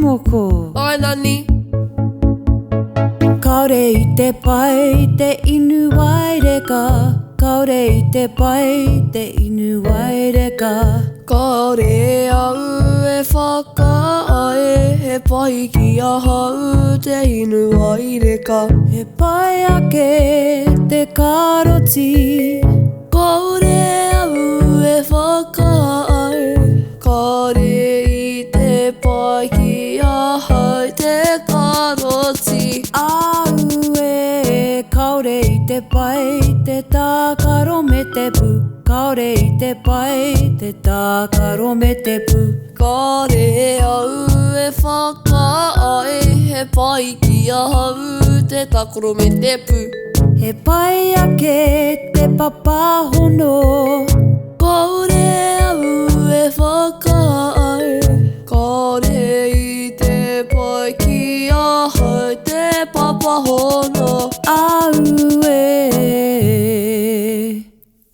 moko. Āe Nani. Kāore i te pai te inu waireka, kāore i te pai te inu waireka. Kāore au e whakaae he pai ki ahau te inu waireka. He pai ake te karoti. Kāore au e whakaae, kāore i te pai ki ahau te karoti. Auē, kāore i te pai te tākaro me te pū, kāore i te pai te tākaro me te pū. Kāore au e whakaae, he pai ki ahau te tākaro me te pū. He pai ake te papahono. Kāore au e whakaae, kāore i te pai ki ahau te papahono. Auē!